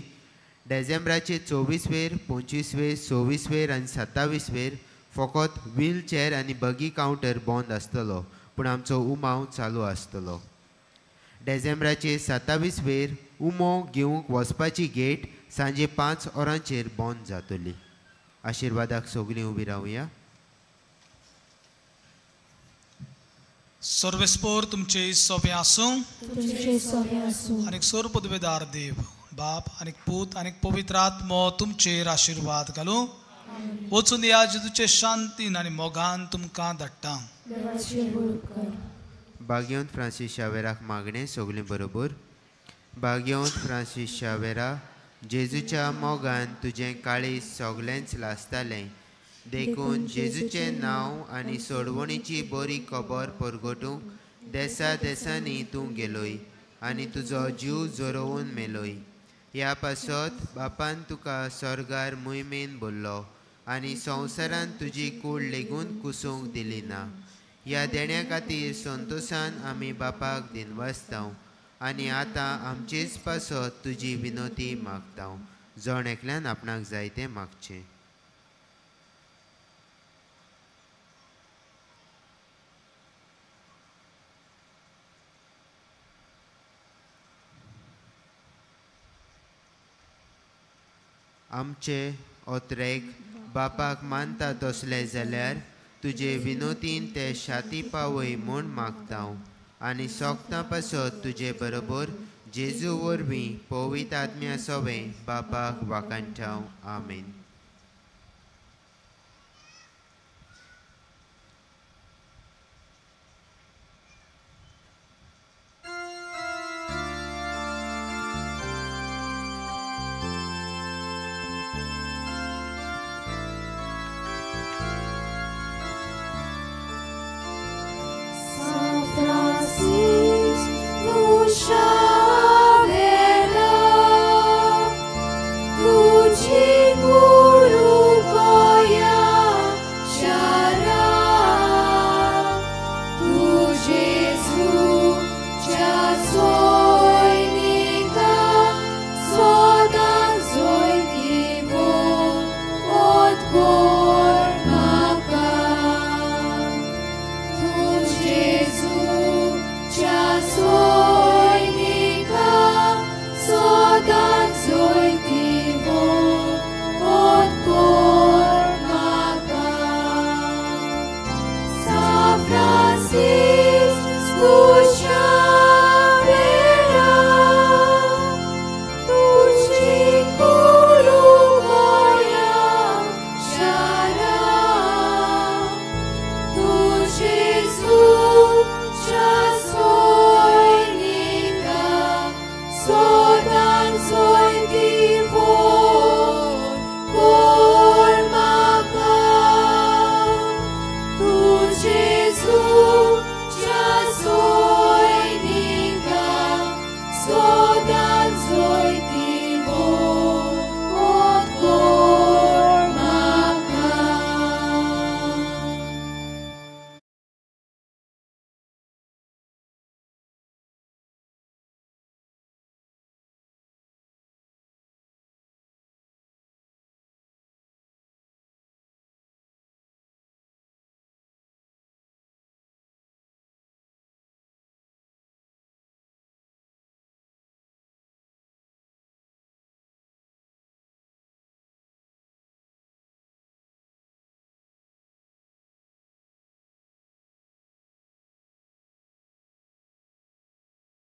डिसेंबराचे 24 वेर, 25 वेर, 26 वेर आनी 27 वेर फकत व्हीलचेर आनी बगी कावंटर बंद आसतलो, पूण आमचो उमाव चालू आसतलो. डिसेंबराचे 27 वेर उमो घेवंक वचपाची गेट सांजे 5 वरांचेर बंद जातली. आशिर्वादाक सगळीं उबी रावया. सर्वेस्पोर तुमचे सोबे आसूं आनी सोर पदवेदार देव बाप आनी पूत आनी पवित्र आत्मो तुमचेर आशिर्वाद घालूं. वचून ह्या जेजूचे शांतीन आनी मोगान तुमकां धाडटा. बागेवंत फ्रांसीस शावेराक मागणें सगळीं बरोबर. बागेवंत फ्रांसीस शावेरा, जेजूच्या मोगान तुजें काळीज सगळेंच लासतालें, देखून जेजूचें नांव आनी सोडवणीची बरी खबर परगटूंक देसा देसांनी तूं गेलोय आनी तुजो जीव जोरोवन मेलोय. ह्या पासत बापान तुका स्वर्गार मुयमेन भरलो आनी संवसारान तुजी कूड लेगून कुसूंक दिली ना. ह्या देण्या खातीर संतोशान आमी बापाक दिनवासताव आनी आतां आमचेच पासत तुजी विनोती मागताव. जण एकल्यान आपणाक जाय तें मागचें. आमचे ओत्रेक बापाक मानता तसले जाल्यार तुजे विनोतीन ते शाती पावय म्हूण मागता आनी सोगतां पासत तुजे बरोबर जेजू वरवीं पवित्र आत्म्या सोवें बापाक वाखाणटाव. आमेन.